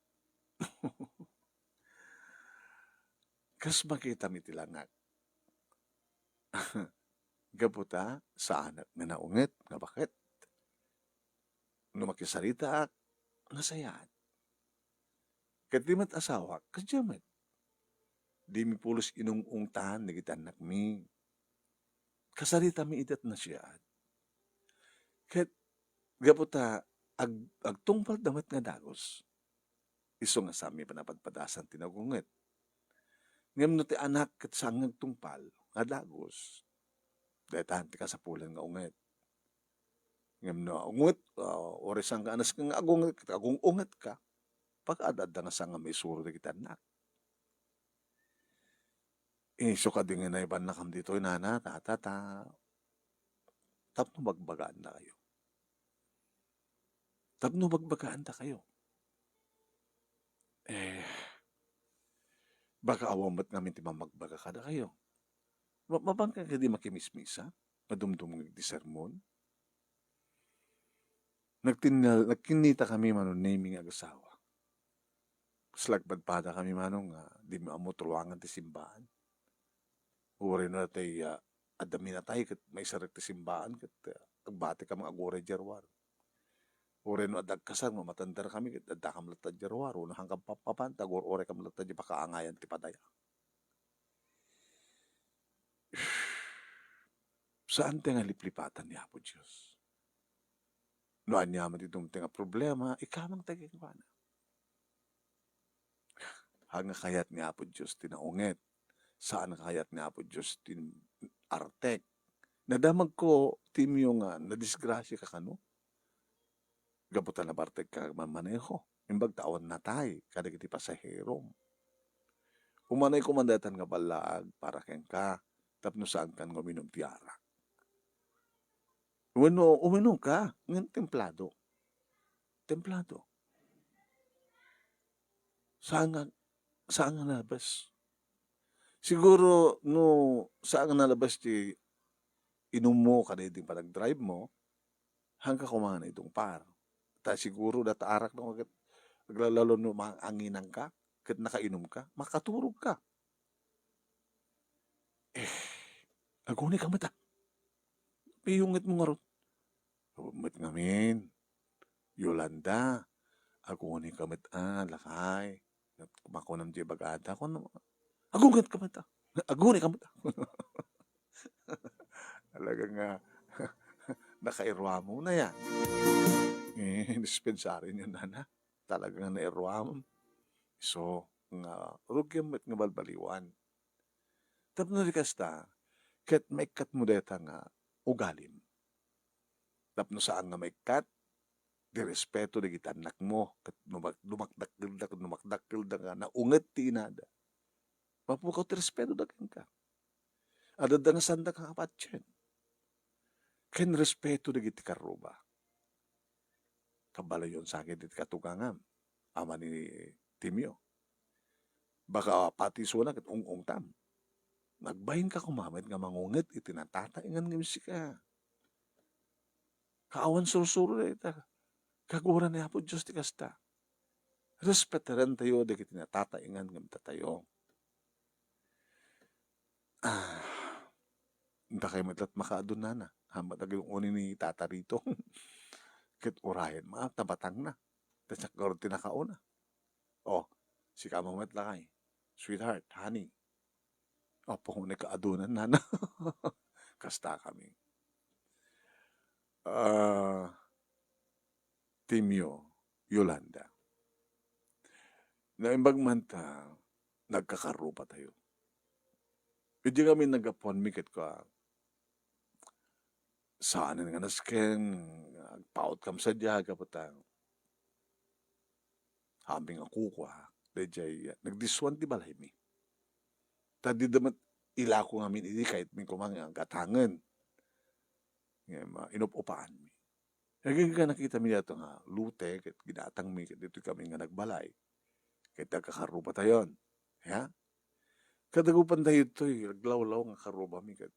Kas makitam iti langak. Gapu ta, saanak nga naunget nga baket. No makisaritaak, nasayaat. Ket di met asawak, kasta met. Dimi pulos inung-ungtan dagiti annakmi. Kasaritami ida ti nasayaat. Ket gapu ta ag-, agtungpalda met nga dagus, isu nga saanmi a panapadpadasan ti nagunget. Ngem no ti anak ket saan nga agtungpal nga dagus, daytan ti kasapulan nga unget. Ngem no unget, ah, uray saan nga anak nga agunget, agung-unget ka, pag-ad-adda nga saan nga maisuro dagiti annak. Isu kadi nga naibannakam ditoy, nana, tata, ta tapno bagbagaandakayo. Tapno bagbagaandakayo. Eh, baka awan met ngamin ti mamagbaga kadakayo. Ma-, mapangka kadi makimismisa? Madumdumngeg ti sermon? Nagtinnal-, nagkinnitakami Manong Nemy nga agasawa. Kas lagpadpadakami, Manong, nga dimi ammo ti ruangan ti simbaan. Uray no natay, ah, adda minatay ket maiserrek ti simbaan ket, ah, agbatikam nga aguray diay ruar. Uray no adda agkasar, mamatenderkami ket addakam latta diay ruar, wenno hangkam pappapan, ta agur-uraykam latta diay pakaangayan ti padaya. Saan ti nga liplipatan ni Apo Dios. No ania met ti dumteng a problema, ikamangta kenkuana. Haan nga kayat ni Apo Dios ti naunget. Saan nga kayat ni Apo Dios ti artek. Nadamagko ti imyo nga nadisgrasiaka kano. Gapu ta nabartekka nga manmaneho. Imbag ta awan natay kadagiti pasaherom. Umanayko man daytan nga ballaag para kenka, tapno saankan nga uminum ti arak. Wenno uminom ka, ngem templado. Templado. Saan nga, saan nga nalabes. Siguro no saan nga nalabes ti inummo kadagiti panagdrive mo, haanka koma nga naitungpar. Ta siguro dayta arak no ket aglalalo no maanginanka ket nakainumka, makaturogka. Eh, agunika met a. Piyunget mo ngarud. Met ngamin, Yolanda, agunika met a, lakay. Makunam ti ibagada, kun, agunget ka met a. Agunika met a. Talaga nga, nakairuam na yan. Eh, dispensaryo niyo, nana. Talaga nga nairuam. So, nga, rugiam met nga balbaliwan. Tapno di kasta, ket maikkat mo dayta nga ugalim. Tapno saan nga maikkat, di respeto dagiti annakmo, ket numak-, dumakdakkelda, ket numakdakkelda nga naunget ti inada. Mapukaw ti respetoda kenka. Adda nga sanda nga patien. Ken respeto dagiti karruba. Kabalayon sa ket iti katugangam. Ama ni Timio. Baka pati isuna ket ung-ungtam. Nagbainka koma met nga mangunget iti natataengan nga sika. Kaawan sursuro dayta. Kaguran ni Apo Dios ti kasta. Respetarentayo dagiti natataengan nga datayo. Ah, dakay met la't makaadunana. Hamat aging uni ni Tata Rito. Ket urayen, ma, ta batangna. Ta siak ngarud ti nakauna. Oh, sika met lakay. Sweetheart, honey. Apo, ni kaadunan, nana. Kasta kami. Ah, Timio, Yolanda. Naimbag man ta, nagkakarrupatayo. Idi kami naggapuanmi ket kua, saanen nga nasken, agpaut kam sadiay, gapu ta amin nga kukua, daydiay, nagdisuan ti balaymi. Ta dida met ilako ngamin idi kayatmi koma nga gatangen. Ngem, ah, inup-upaanmi. Agingga nakitami dayta nga lote, ket ginatangmi, ket ditoy kami nga nagbalay. Ket nagkakarrupatayon. Ya? Kadagupan daytoy, aglawlaw nga karrubami, ket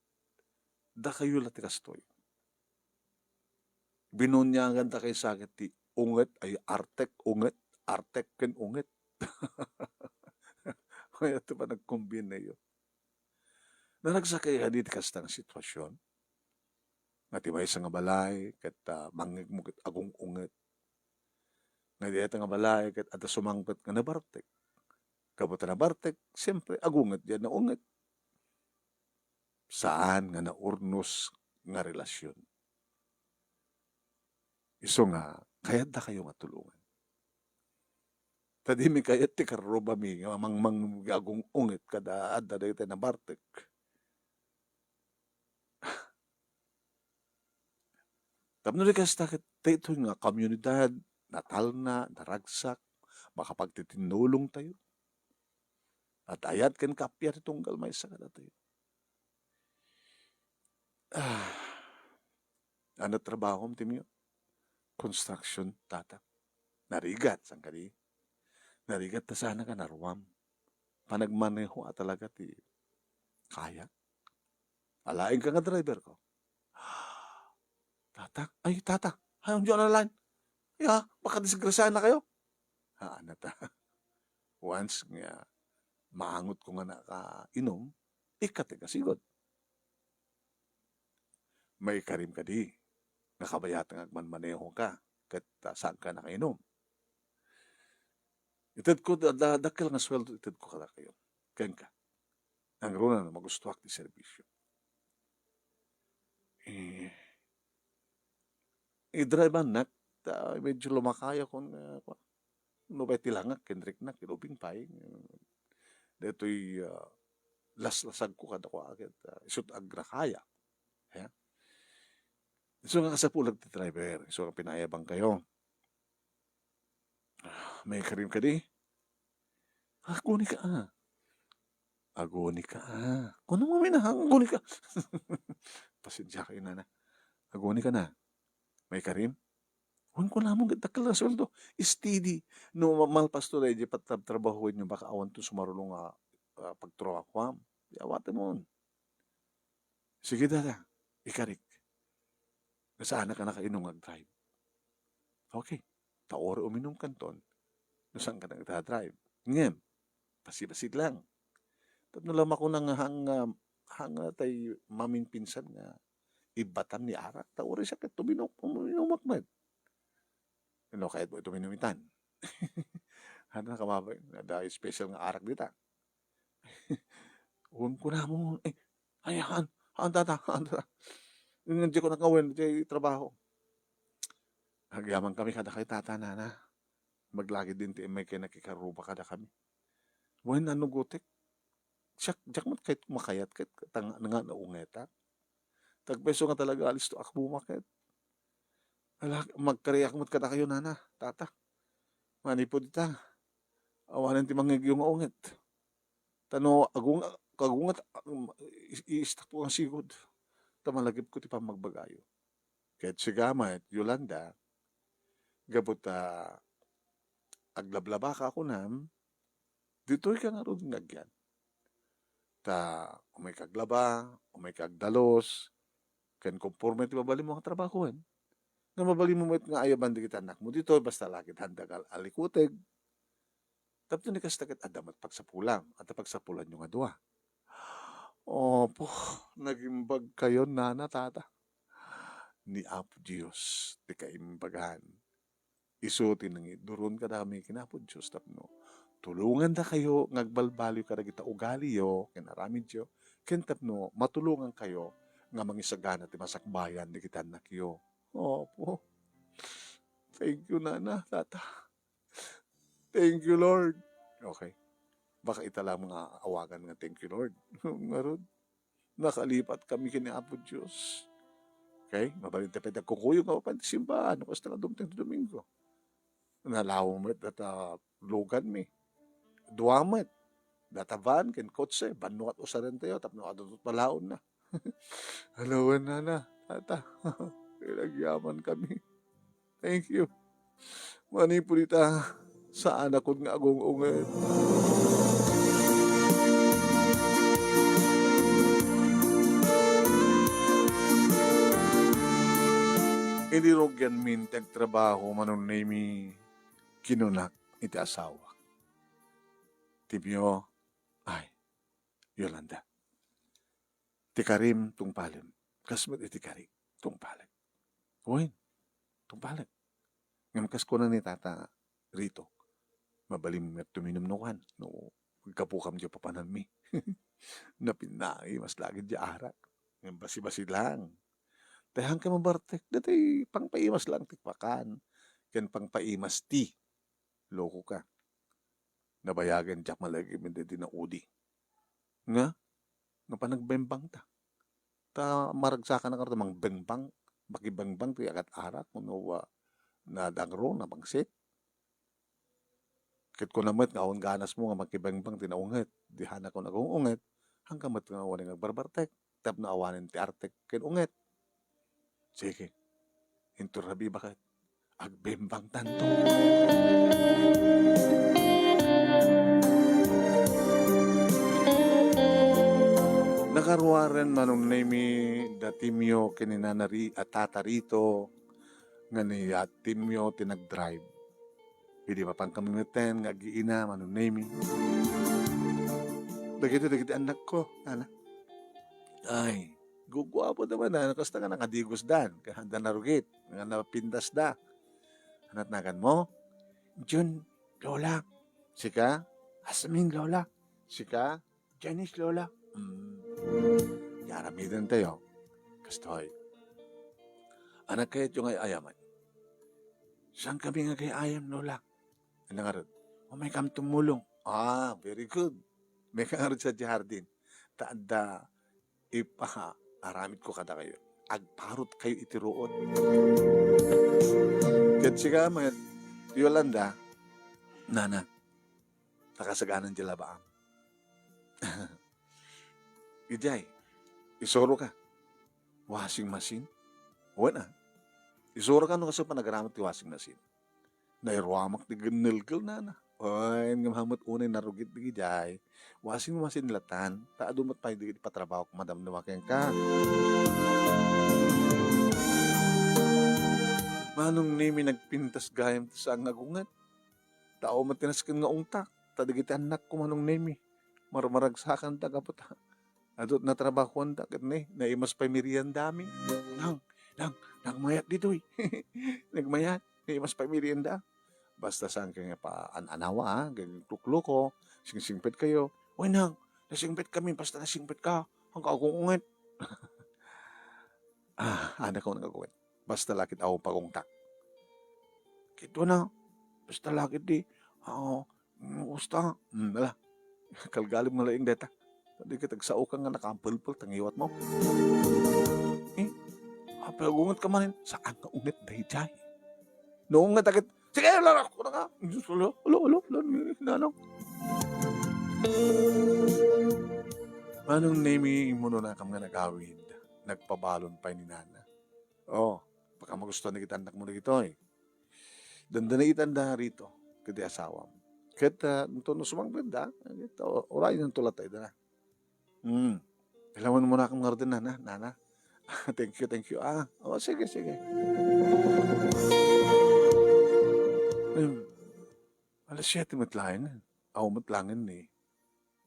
dakayo la ti kastoy. Binuniaganda kay sakit ti unget, ay, artek, unget, artek, ken unget. Kaya ito pa nagkombinayo. Naragsak kay kadi ti kasta nga sitwasyon? Nga ti maysa nga balay, ket, ah, mangngegmo ket agung-unget. Nga dayta nga balay, ket adda sumangpet nga nabartek. Gapu ta nabartek, siyempre, agunget diay naunget. Saan nga naurnos nga relasyon. Isu nga, kayatdakayo nga tulongan. Ta dimi kayat ti karrubami nga mangmang-, nga agung-unget kada adda dayta nabartek. Tapno di kasta ket daytoy nga komunidad, natalna, naragsak, makapagtitinnulongtayo. At ayat ken kappia ti tunggal maysa kadatayo. Ah, ano trabahom, Timio? Construction, tata. Narigat, saan kadi? Narigat ta saan nga naruam. Panagmaneho a talaga ti kaya. Alaenka nga driver ko. Tata, ay, tata, ay, ang Diyan Alan. Ya, baka disgrasyahan na kayo. Haan na ta. Once nga maangot ko nga nakainom, ikkat ti kasigod. Maikarim kadi, nga kabayat nga agmanmaneho ka, ket, ah, saan ka nakainom. Ited ko, da-, da-, dakkel nga sweldo, ited ko kadakayo. Kenka. Nangruna no magustuak ti serbisyo. Eh, i-drive-annak, ta medyo lumakayakon nga, kua, no pay ti langak, ken riknak, ilubing pay. Daytoy, ah, laslasagko kada kua, ket, ah, isut' agrakaya. Ya? Isu nga kasapulag ti driver, isu nga pinaayabangkayo. Ah, maikarim kadi? Agunika, ah. Agunika, ah. Kunam ngamin, ah, agunika. Pasensiakayo, nana. Aguni ka na. May karim? Wen, kunamon, dakkel nga sueldo. Steady. No, ma-, malpas to, daydi pat-, trabahoenyo, baka awan to sumaruno nga, ah, pagtrabahoam. Di awatemon. Sige, dada, ikarik. Saanak a nakainom nga agdrive. Okay. Ta uray uminum kanton, no saan ka nagdadrive. Ngem, basi-basi lang. Tapno la makuna nga hang, ah, hang, ah, tay maminpinsan nga ibbatan ni arak, ta uray siak ket tuminok, uminumak met. No, kayatmo iti uminum itan. Ano, nakababay, adda special nga arak dita. Wen, kunamon, eh, ay, haan, haan, tata, haan, tata. Ngem diak nakawin, diay trabaho. Agyaman kami kadakayo, tata, nana. Maglagidin ti immay ken nakikaruba kadakami. Wen, ano, gutek? Siak, diak met kayat makayat ket tang-, nga naungetak. Tagpeso nga talaga, alisto ak bumaket. Ala, magkariak met kadakayo, nana, tata. Manipud ita, awanen ti mangngegyo nga unget. Ta no agung-, kagunget, um, i-, i-stop ko nga sigud. Ta malagipko ti pammagbagayo. Ket sika met, Yolanda, gapu ta aglablabaka, kunam, ditoy ka ngarud nga agyan. Ta umay ka aglaba, umay ka agdalus, ken konforme ti mabalinmo nga trabahoen. Nga mabalinmo met nga ayaban dagiti annakmo ditoy, basta la ket haanda nga al-, alikuteg. Tapno ni kasta ket adda met pagsapulam, adda pagsapulanyo nga dua. Opo, nagimbagkayon, nana, tata. Ni Apo Dios ti kaimbagan. Isu ti nangiduron kadakami ken Apo Dios tapno tulongandakayo nga agbalbaliw kadagita ugaliyo ken aramidyo, ken tapno matulongankayo nga mangisagana ti masakbayan dagiti annakyo. Opo. Thank you, nana, tata. Thank you, Lord. Okay. Baka ita lamang nga awagan nga, "Thank you, Lord." Ngarud, nakalipat kami ken ni Apo Dios. Okay? Mabalin ti pwede agkukuyog nga mapan ti simbahan, no kasta nga dumteng ti Domingo. Nalawa met data luganmi. Dua met. Data van ken kotse, banno ket usarentayo, tapno adu met balaonna. Alawen, nana, tata. Agyaman kami. Thank you. Manipud ita, saanak nga agung-unget. Idi rugianmin ti agtrabaho, Manong Nemy, kinunak iti asawak, "Timio, ay, Yolanda, ti karim tungpalem, kas met iti karik, tungpalek." Wen, tungpalek. Ngem kas kuna ni Tata Rito, mabalin met tuminum no kan, no agkapukam diay papananmi. Napinaimas lagi diay arak. Ngem basi-basi lang. Te, haanka mabartek, datoy pangpaimas lang ti pakan, ken pangpaimas ti Loko ka. Nabayagen diak malagip iti naudi. Nga, no panagbembang ta. Ta maragsakan a karta mangbembang, makibengbang ti agat-arak, wenno, ah, nadangro, napangsit. Ket kuna met nga awan ganasmo nga makibengbang ti naunget, di hanak nga agung-unget, haanka met nga awan nga agbarbartek. Tapno awanen ti artek ken unget. Sige, inton rabii baket, agbembang tanto. Nakaruaren, Manong Nemy, da Timio ken ni Nana Ri-, a, Tata Rito, nga ni, a, Timio ti nagdrive. Idi mapan kami metten nga agiina, Manong Nemy. Dagiti, dagiti annakko, ana. Ay, guguapo da man, a, kasta nga nakadigosdan, ken haanda narugit, nga napindasda. Anat naganmo? Jun, Lola. Sika? Asmin, Lola. Sika? Janice, Lola. Mm. Ti aramidentayo, kastoy. Anak kayatyo nga ay-ayaman? Saan kami nga ay-ayam, Lola? Ano ngarud? Umaykam tumulong. Ah, very good. Umayka ngarud sa jardin. Ta adda ipaaramidko kadakayo. Agparutkayo iti ruot. Ket sika met, Yolanda, nana, nakasaganan diay labaam. Idiay, isuroka. Washing machine? Wen a, isura kano kastoy panagaramat ti wasing nasin. Nairuamak ti gennelgel, nana. Ay, ngem hamut unay narugit dagijay. Wasing-wasing latan, ta adu met pay dagiti patrabahok madamdama kenka. Manong Nemi, nagpintas gayam ti saan nga agunget. Tao met ti nasken nga ungtak, ta dagiti annakko, Manong Nemi, marmaragsakan da gapu ta adu ti natrabahoan da, ket ni, naimas pay merienda amin. Nang, nang, nang mayat ditoy. Nagmayat, naimas pay merienda. Basta saan kayo nga paan-anawa, ha? Gaglukloko, singsingpet kayo. Uy, nang, nasingpet kami, basta nasingpet ka. Ang kagungunget. Ah, ada ko nang agunget. Basta lakit ako pagungtak. Kito na, basta lakit di, ah, mm, gusta. Mm, ala. Kalgalim nga laing deta. Di ka tagsaokan nga nakampelpel, tangiwat mo. Eh, apay agunget ka manen? Saan nga unget dayjay? No, unget agad. Sige, larak ko na ka. Diyos, alo, alo, alo, alo, nanang. Manong Nemi, immuno nakam nga nagawid. Nagpabalon pay ni Nana. Oh, baka magustuhan na kita anak mo na gitoy. Dandani itanda rito, kiti asawam. Ket, ah, nto no sumangpet da, ket, o-, uray nto latay da na. Hmm. Ilawan mo na akong ngarden, nana, nana. Thank you, thank you. Ah, oh, sige, sige. Ayun. Alas siyete met laeng. Aw met laeng ni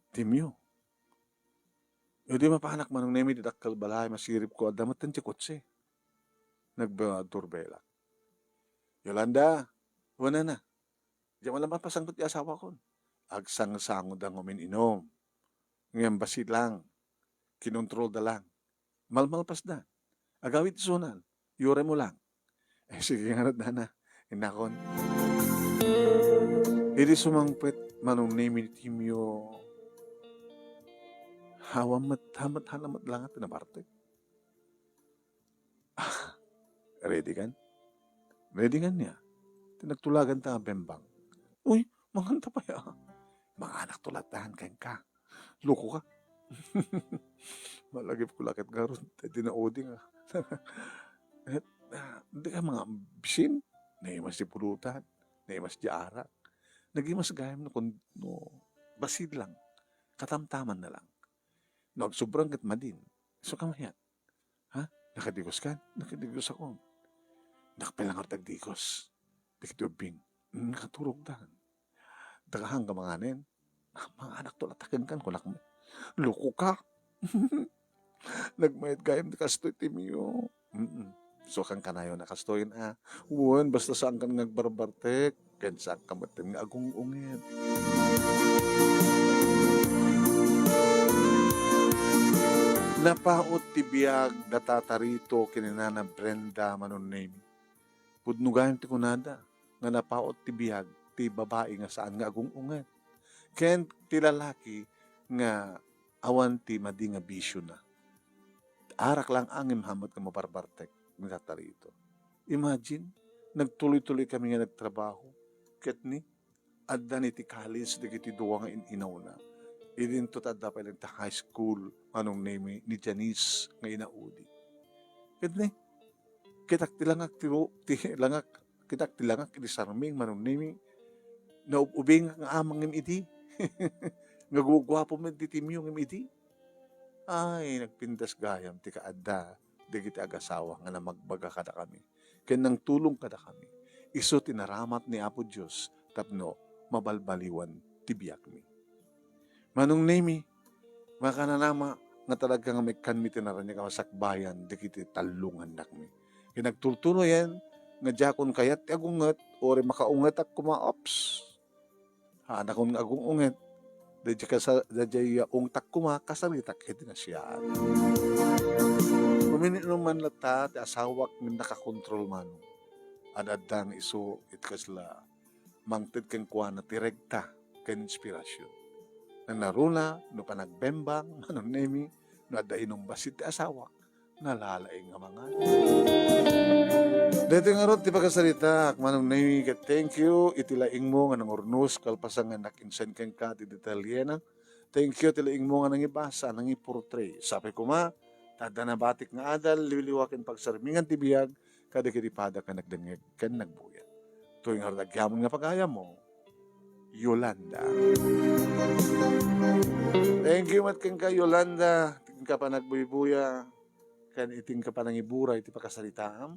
Timio. Idi mapanak Manong Nemi ti dakkel balay, masirib ko, adda met ti kotse. Nagba-, doorbellak. Yolanda, wen a. Diak man la mapasangpet ti asawakon. Agsangsangoda nga umin-inum. Ngem bassit lang. Kinontrolda lang. Malmalpasda. Agawid ti sunan. Iyuray mo lang. Eh, sige ngarud, nana. Innakon. Idi sumangpet Manong Nemi ni Timio, awan met, awan met, awan met lang ti nabartek. Ah, ready kan? Ready kan niya? Ti nagtulaganta nga bembang. Uy, manganta pay a. Manganak to latan kenka. Loko ka. Malagip ko laket ngarud. Daydi naudi nga. Et, ah, di ka mga bisin. Naimas ti pulutan. Naimas ti arak. Nagimas gayam no kun-, no, bassit lang. Katamtaman na lang. No agsubrang ket madin. Isu ka mayat. Ha? Nakadigos kan? Nakadigos ako. Nakapay lang ngarud ti agdigos. Dagiti ubbing. Mm, nakaturogdan. Dakahan ka manganen. Ah, manganak to latan kenka, kunak met. Loko ka. Nagmayat gayam ti kastoy, Timio. Mm-mm. So, kan kanayon a kastoyen a. Wen, basta saan kan nga agbarbartek. Ken saan ka met nga agung-unget. Napaut ti biag da Tata Rito ken ni Nana Brenda, Manong Nemi. Pudno gayam ti kunada nga napaut ti biag ti babai nga saan nga agung-unget ken ti lalaki nga awan ti madi nga bisiona. Arak lang a ngem hamut nga mabarbartek ni Tata Rito. Imagine, nagtuloy-tuloy kami nga nagtrabaho. Ket ni, adda ni ti college dagiti dua nga in-inawna. Idinto ta adda pay laeng ti high school, Manong Nemi, ni Janice nga inaudi. Ket ni, kitak ti langak ti ru-, ti langak, kitak ti langak iti sarming, Manong Nemi, naub-ubingak nga amang ngem idi. Nga guguapo met ti Timio ngem idi. Ay, nagpintas gayam ti kaadda dagiti agasawa nga namagbaga kadakami ken nangtulong kadakami. Isu ti naramat ni Apo Dios tapno mabalbaliwan ti biagmi. Manong Nemi, makananama nga talaga nga maikkanmi ti naraniag a masakbayan dagiti tallo nga annakmi. Ken nagtultuloyen nga diakon kayat ti agunget, uray makaungetak koma, ops. Haanakon nga agung-unget. Daydiay kasa-, daydiay ungtak koma, kasaritak iti nasiaat. Umin-inum man latta ti asawak ngem nakakontrol man. Ad-adda nga isu iti kasla mangted kenkuana ti regta ken inspirasyon. Nanaruna no panagbembang, Manong Nemi, no adda inum bassit ti asawak, nalalaing nga mangan. Daytoy ngarud ti pakasaritaak, Manong Nemi, ket thank you iti laingmo nga nangurnos kalpasan nga nakinsen kenka ti detalyena. Thank you ti laingmo nga nangibasa, nangiportray. Sapay koma, Adda nabatik nga adal, liwliwa ken pagsarmingan ti biag kadagiti pada ken nagdengngeg ken nagbuyat. Toy ngarud agyamon nga pagayammo, Yolanda. Thank you met kenka, Yolanda, iti inka panagbuybuya ken iti inka panangibura iti pakasaritaam.